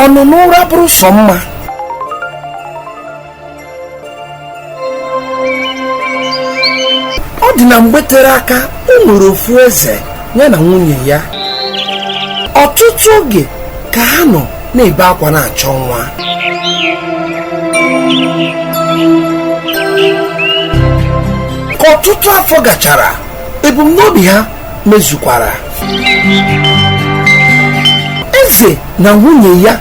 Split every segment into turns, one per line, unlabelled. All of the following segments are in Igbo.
Ọnụ n'ụra bụrụ sọ mma. Ọ dị na mgbe tere aka, o nwere ofu eze ya na nwunye ya. Ọtụtụ oge ka ha nọ na-ebe akwa na-achọ nwa. Ka ọtụtụ afọ gachara, ebumnobi ha mezukwara. Eze na nwunye ya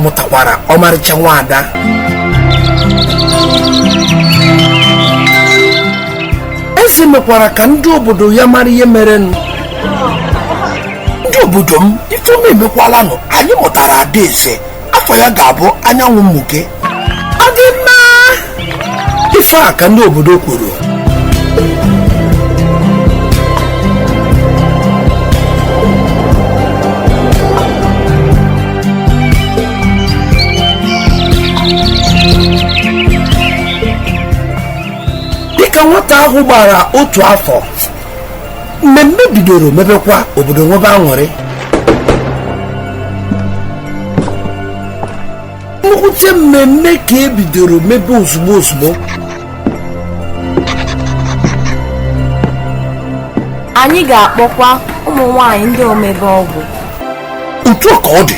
mụtakwara ọmarịcha nwaada. Eze mekwara ka ndị obodo ya mara ihe merenụ. Ndị obodo m, ifeọma emekwalanụ, anyị mụtara adaeze. Afọ ya ga-abụ anyanwụ mmuke. Ọ dị mma. Ife a ka ndị obodo kwuru. Dịka nwata ahụ gbara otu afọ, mmemme bidoro mebekwa, obodo nwebe aṅụrị. Nnukwute mmemme ka e bidoro mebe ozugbo ozugbo.
Anyị ga-akpọkwa ụmụ nwanyị ndị omebe ọgwụ.
Otu a ka ọ dị.